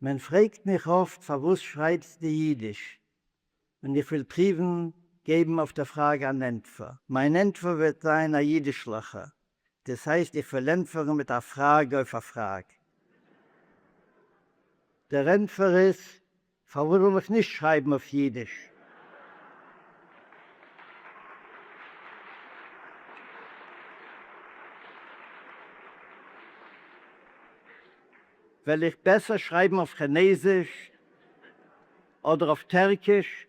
מען פרעגט מיך אפט פארוואס שרייבסטו אידיש, און איך וויל פריוון געבן אויף דער פראגע אן ענטפער. מיין ענטפער וועט זיין א אידישליכער, דאס הייסט איך וועל ענטפערן מיט א פראגע אויף א פראגע. דער ענטפער איז, פארוואס זאל איך נישט שרייבן אויף אידיש? וועל איך בעסער שרייבן אויף כינעזיש אדער אויף טערקיש?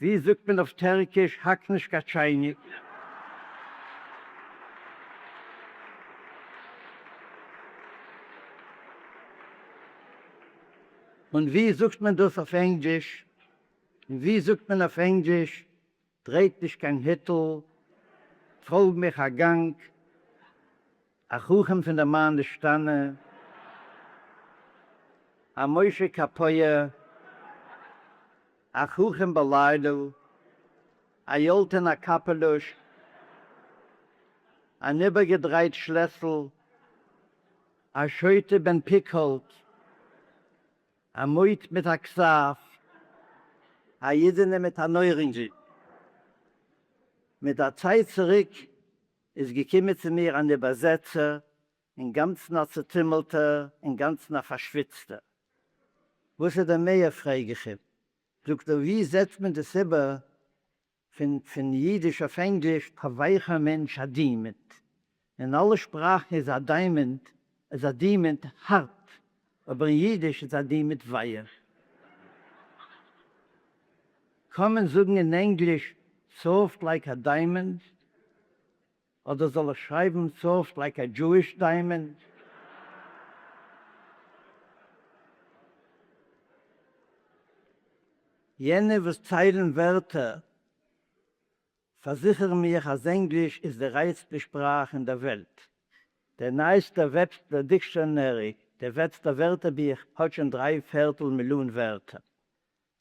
ווי זאגט מען אויף טערקיש האק נישט קיין טשייניק? און ווי זאגט מען דאס אויף ענגליש? און ווי זאגט מען אויף ענגליש דרייט נישט קיין היטל, פאלג מיך א גאנג, א חכם פון דער מה נשתנה, א משה קאפויער, א חכם בלילה, א יאלד אין א קאפעלוש, אן איבערגעדרייט שלעסל, א שוטה בן פיקהאלץ, א מויד מיט א כתב, א אידענע מיט אן אוירינגל. מיט א צייט צוריק איז געקומען צו מיר אן איבערזעצער, אינגאנצן א צעטומלטער, אינגאנצן א פארשוויצטער. וואס איז דער מער? פרעג איך אים. זאגט ער, ווי זעצט מען דאס איבער פון פון אידיש אויף ענגליש? א ווייכער מענטש, א דימענט. אין אלע שפראכן איז א diamond איז א דימענט הארט, אבער אין אידיש איז א דימענט ווייעך. קען מען זאגן אין ענגליש soft like a diamond? אדער זאל איך שרייבן soft like a Jewish diamond? יענע וואס ציילן ווערטער פארזיכערן מיך אז ענגליש איז די רייכסטע שפראך אין דער וועלט. דער נייעסטער Webster Dictionary, דער Webster ווערטערבוך, האט שוין דריי פערטל מיליאן ווערטער.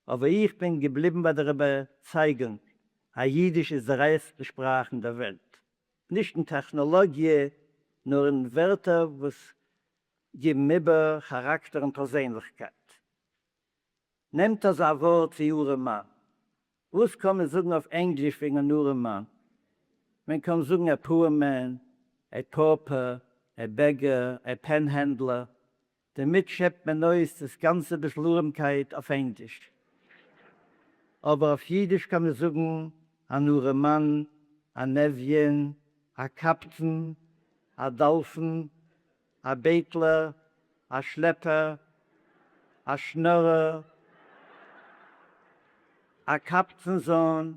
אבער איך בין געבליבן ביי דער איבערצייגונג אז אידיש איז די רייכסטע שפראך אין דער וועלט. נישט אין טעכנאלאגיע, נאר אין ווערטער וואס גיבן איבער כאראקטער און פערזענליכקייט. נעמט אזא ווארט ווי ארעמאן. וואס קען מען זאגן אויף ענגליש וועגן אן ארעמאן? מען קען זאגן a poor man, a pauper, a beggar, a panhandler. דערמיט שעפט מען אויס דאס גאנצע ביסל ארעמקייט אויף ענגליש. אבער אויף אידיש קען מען זאגן אן ארעמאן, אן אביון, א קבצן, א דלפן, א בעטלער, א שלעפער, א שנארער, א קבצן-זון,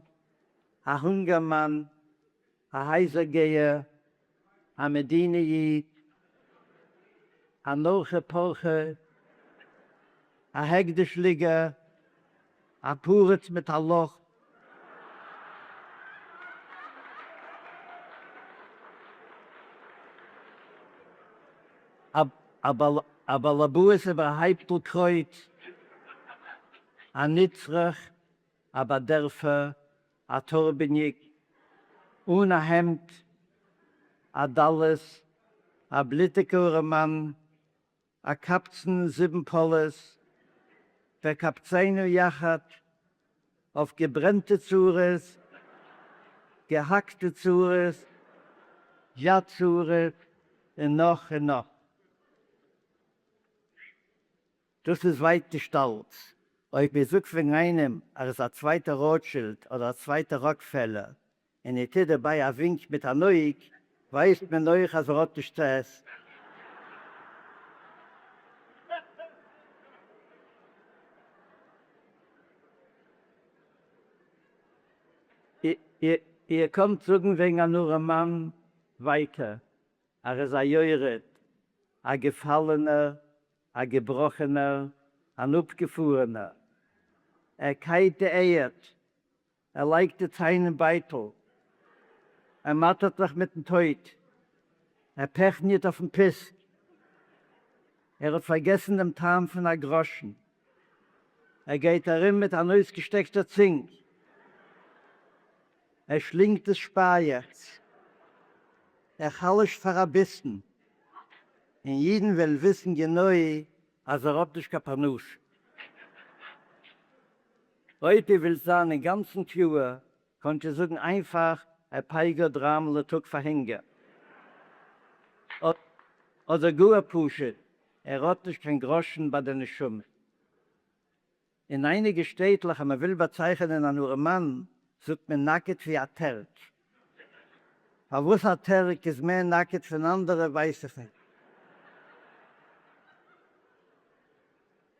א הונגערמאן, א הייזער-גייער, א מדינה איד, אן אורחא פורחא, א הקדש ליגער, א פריץ מיט א לאך, א באלעבאס איבער א הייפטל קרויט, א נצרך, א באדערפער, א טורבעניק, אן א העמד, א דלות, א בלוטיגע ארעמאן, א קבצן זיבן פאלעס, וקבצינו יחד, אויף געברענטע צרות, געהאקטע צרות, יד צרות, און נאך און נאך. דאס איז ווייט נישט אלץ. אויב איר זאגט וועגן איינעם אז ער איז א צווייטער ראטשילד אדער א צווייטער ראקפעלער, און איר טוט דערביי א ווינק מיט אן אויג, ווייסט מען אויך אז ער האט נישט צו עסן. איר קאנט זאגן וועגן אן ארעמאן ווייטער, ער איז א יורד, א געפאלענער, א געבראכענער, אן אפגעפארענער. ער קייט די ערד, ער לייגט די ציין אין בייטל, ער מאטערט זיך מיטן טויט, ער פעכניעט אויפן פיסק, ער האט פארגעסן דעם טעם פון א גראשן, ער גייט ארום מיט אן אויסגעשטעקטער צונג, ער שלינגט דאס שפייעכץ, ער חלש'ט פאר א ביסן, און אידן וועלן וויסן גענוי. אז ער האט נישט קיין פרנסה. אויב איר ווילט זיין אינגאנצן קלאר, קאנט איר זאגן איינפאך, ער פייגערט דריי מאל א טאג פאר הונגער. אדער גאר פשוט, ער האט נישט קיין גראשן ביי די נשמה. אין אייניגע שטעטלעך אז מען וויל באצייכענען אן ארעמאן זאגט מען נאקעט ווי א טערק. פארוואס א טערק איז מער נאקעט פון אנדערע ווייס איך נישט.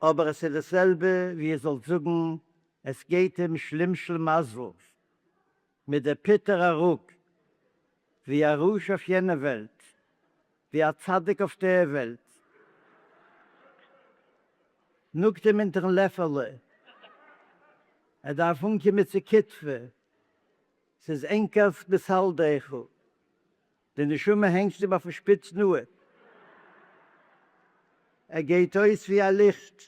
אבער עס איז דאס זעלבע ווי איר זאלט זאגן עס גייט אים שלים שלימזל מיט די פוטער אראפ, ווי א רשע אויף יענע וועלט, ווי א צדיק אויף דער וועלט. נאגט אים אונטערן לעפעלע, ער דארף אנקומען צו כתפה, ס'איז ענקערס בסלדיך, די נשמה הענגט אים אויפן שפיץ נאז, ער גייט אויס ווי א ליכט,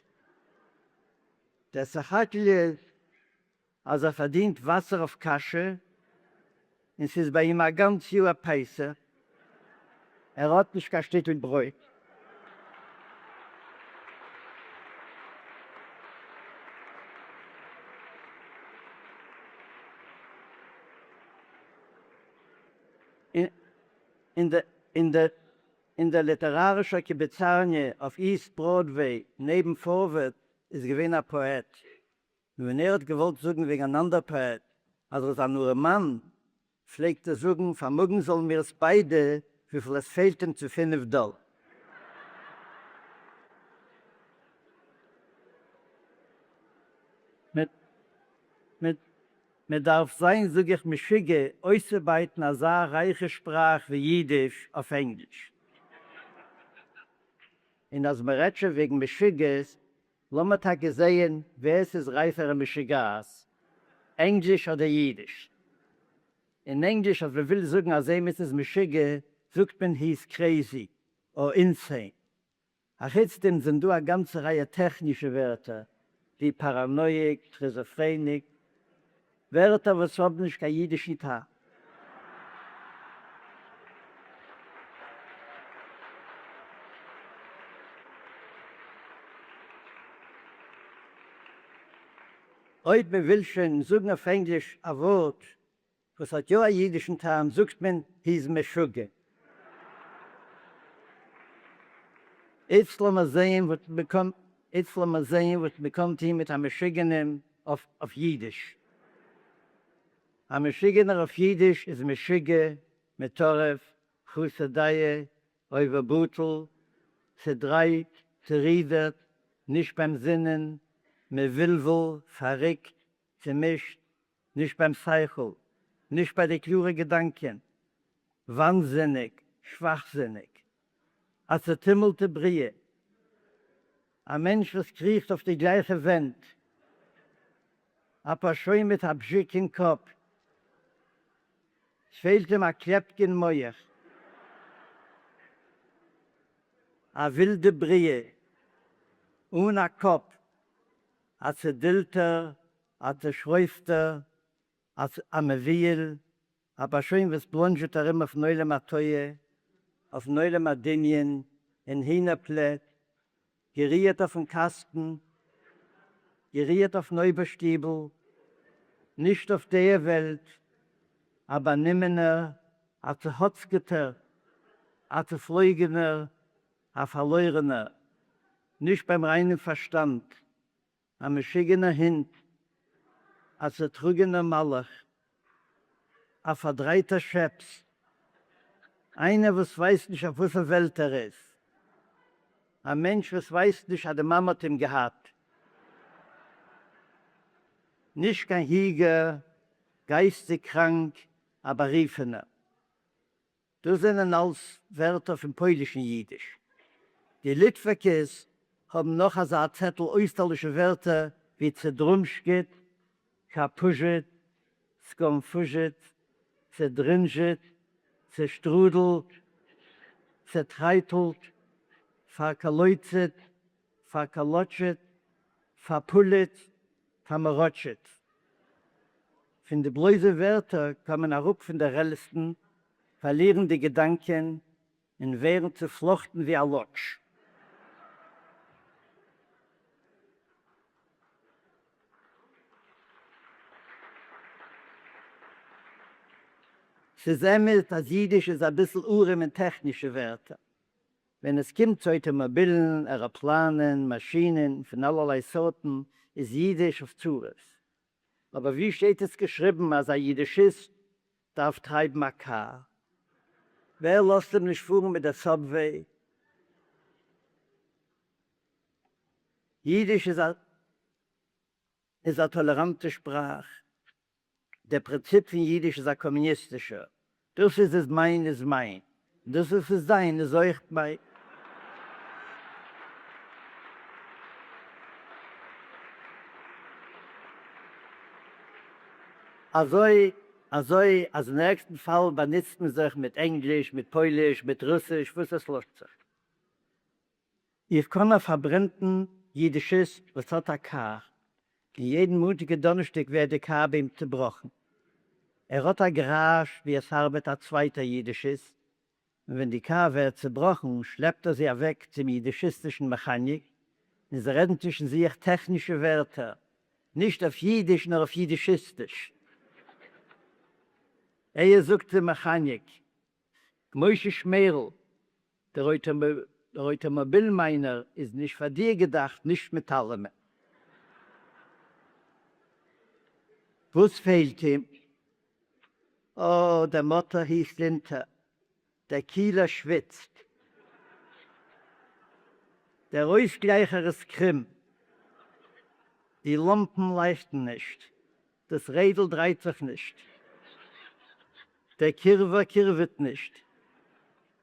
דער סך הכל איז אז ער פארדינט וואסער אויף קאשע, און ס'איז ביי אים א גאנץ יאר פסח, ער האט נישט קיין שטיקל ברויט. אין דער ליטערארישער קיבעצארניע אויף איסט בראדוועי נעבן פארווערד איז געווען א פאעט. און ווען ער האט געוואלט זאגן וועגן אן אנדער פאעט אז ער איז אן ארעמאן, פלעגט ער זאגן, פארמאגן זאלן מיר עס ביידע וויפיל עס פעלט אים צו פינף דאלער. מען דארף זיין, זאג איך, משוגע אויסצובייטן אזא רייכע שפראך ווי אידיש אויף ענגליש. און אז מען רעדט שוין וועגן משוגעת, לאמיר טאקע זעהן ווער ס'איז רייכער אין משוגעת, ענגליש אדער אידיש. אין ענגליש אז מ'וויל זאגן אז עימיץ איז משוגע זאגט מען he is crazy or insane. אחוץ דעם זענען דא א גאנצע רייע טעכנישע ווערטער ווי paranoid, schizophrenic, ווערטער וואס האבן נישט קיין אידישן טעם. אויב מען וויל שוין זאגן אויף ענגליש א ווארט וואס האט יא א אידישן טעם זאגט מען he is משוגע. איצט לאמיר זעהן וואס מ'קען איצט לאמיר זעהן וואס מ'קען טוהן מיט א משוגענעם אויף אידיש. א משוגענער אויף אידיש איז משוגע, מטורף, חסר דעה, עובר בטל, צעדרייט, צערודערט, נישט ביים זינען, מבולבל, פארריקט, צעמישט, נישט ביים שכל, נישט ביי די קלארע געדאנקען, וואנזיניג, שוואכזיניג. א צעטומלטע בריאה. א מענטש וואס קריכט אויף די גלייכע ווענט. א פארשוין מיט א בזשיק אין קאפ. ס'פעלט אים א קלעפקע אין מח. א ווילדע בריאה. אן א קאפ. א צעדילטער, א צעשרויפטער, א מבוהל, א פארשוין וואס בלאנדזשעט ארום אויפן עולם התוהו, אויפן עולם הדמיון, אין הינער פלעט, גערירט אויפן קאסטן, גערירט אויפן אויבערשטיבל, נישט אויף דער וועלט, א באנומענער, א צעהאצקעטער, א צעפלויגענער, א פארלוירענער, נישט ביים ריינעם פארשטאנד, א משוגענער הונט, א צעטראגענער מלאך, א פארדרייטער שעפס, איינער וואס ווייסט נישט אויף וואסער וועלט ער איז, א מענטש וואס ווייסט נישט אז די מאמע האט אים געהאט, נישט קיין היגער, גייסטיג קראנק, א בארופענער. דאס זענען אלס ווערטער פון פוילישן יידיש. די ליטוואקעס האבן נאך אזא צעטל אויסטערלישע ווערטער ווי צעדרומשקעט, קאפוזשעט, סקאנפוזשעט, צעדרינזשעט, צעשטרודלט, צעטרייטלט, פארקאלויצעט, פארקאלאטשעט, פארפולעט, פארמאראטשעט. פון די בלויזע ווערטער קען מען אראפ פון די רעלסן, פארלירן די געדאנקען און ווערן צופלאכטן ווי א לאקש. ס'איז אמת אז אידיש איז אביסל ארעם אין טעכנישע ווערטער. ווען עס קומט צו אויטאמאבילן, עראפלאנען, מאשינען פון אלערליי סארטן איז אידיש אויף צרות. אבער וואו שטייט עס געשריבן אז א אידישיסט דארף טרייבן א קאר? ווער לאזט אים נישט פארן מיט דער subway? אידיש איז א איז א טאלעראנטע שפראך. דער פרינציפ פון אידיש איז א קאמוניסטישער, דאס וואס איז מיין איז מיין, און דאס וואס איז דיין איז אויך מיין. אזוי אזוי אז אין ערגסטן פאל באנוצט מען זיך מיט ענגליש, מיט פויליש, מיט רוסיש, וואס עס לאזט זיך. איך קען א פארברענטן אידישיסט וואס האט א קאר, און יעדן מאנטאג און דאנערשטאג ווערט די קאר ביי אים צובראכן. ער האט א גאראזש וואו עס ארבעט א צווייטער אידישיסט, און ווען די קאר ווערט צובראכן שלעפט ער זי אוועק צום אידישיסטישן מעכאניק, און זיי רעדן צווישן זיך טעכנישע ווערטער, נישט אויף אידיש נאר אויף אידישיסטיש. ער זאגט צום מעכאניק, משה שמערל, דער אויטאמאביל מיינער איז נישט פאר דיר געדאכט נישט מיט אלעמען. וואס פעלט אים? אה, דער מאטאר היסט אונטער, דער קילער שוויצט, דער אויסגלייכער איז קרום, די לאמפן לייכטן נישט, דאס רעדל דרייט זיך נישט, דער קירווער קירוועט נישט,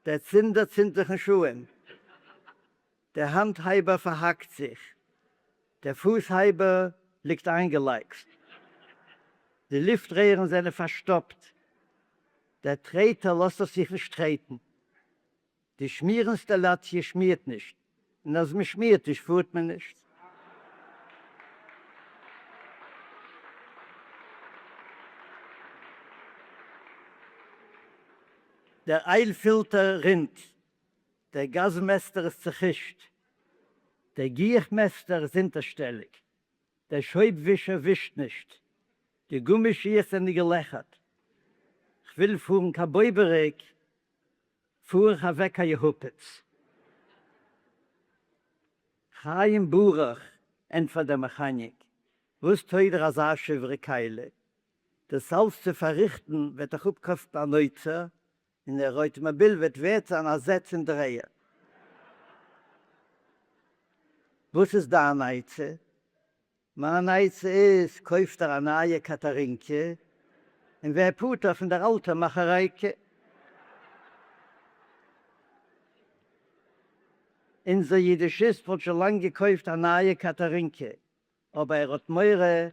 דער צינדער צינדט זיך נישט אן, דער האנט הייבער פארהאקט זיך, דער פוס הייבער ליגט איינגעלייגט, די לופט רערן זענען פארשטאפט, דער טרעטער לאזט אויף זיך נישט טרעטן, די שמיר אינסטאלאציע שמירט נישט, און אז מען שמירט נישט פארט מען נישט. דער oil filter רינט, דער גאז מעסטער איז צעחושט, דער גיך מעסטער איז אונטערשטעליג, דער שויב ווישער ווישט נישט, די גומי שיך זענען געלעכערט, כ'וויל פארן קיין בויבעריק, פאר איך אוועק קיין יעהופּעץ. חיים ברוך, ענטפערט דער מעכאניק, וואס טויג דיר אזא שברי כלי? דאס אלץ צו פארריכטן וועט דיך אפקאסטן אן אוצר, און דער אויטאמאביל וועט ווערט זיין א זעץ און דרייער. וואס איז דיין עצה? מיין עצה איז, קויף דיר א נייע קאטארינקע און ווער פטור פון דער אלטער מאכערייקע. אונזער אידישיסט וואלט שוין לאנג געקויפט א נייע קאטארינקע, אבער ער האט מורא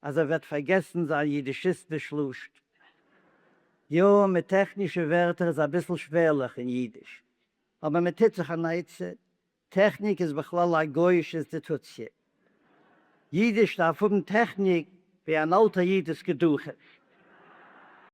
אז ער וועט פארגעסן זיין אידישיסטיש לשון. יא, מיט טעכנישע ווערטער איז אביסל שווערליך אין אידיש, אבער מען טוט זיך אן עצה. טעכניק איז בכלל א גויאישע אינסטיטוציע. אידיש דארף האבן טעכניק ווי אן אלטער איד איז קדחת.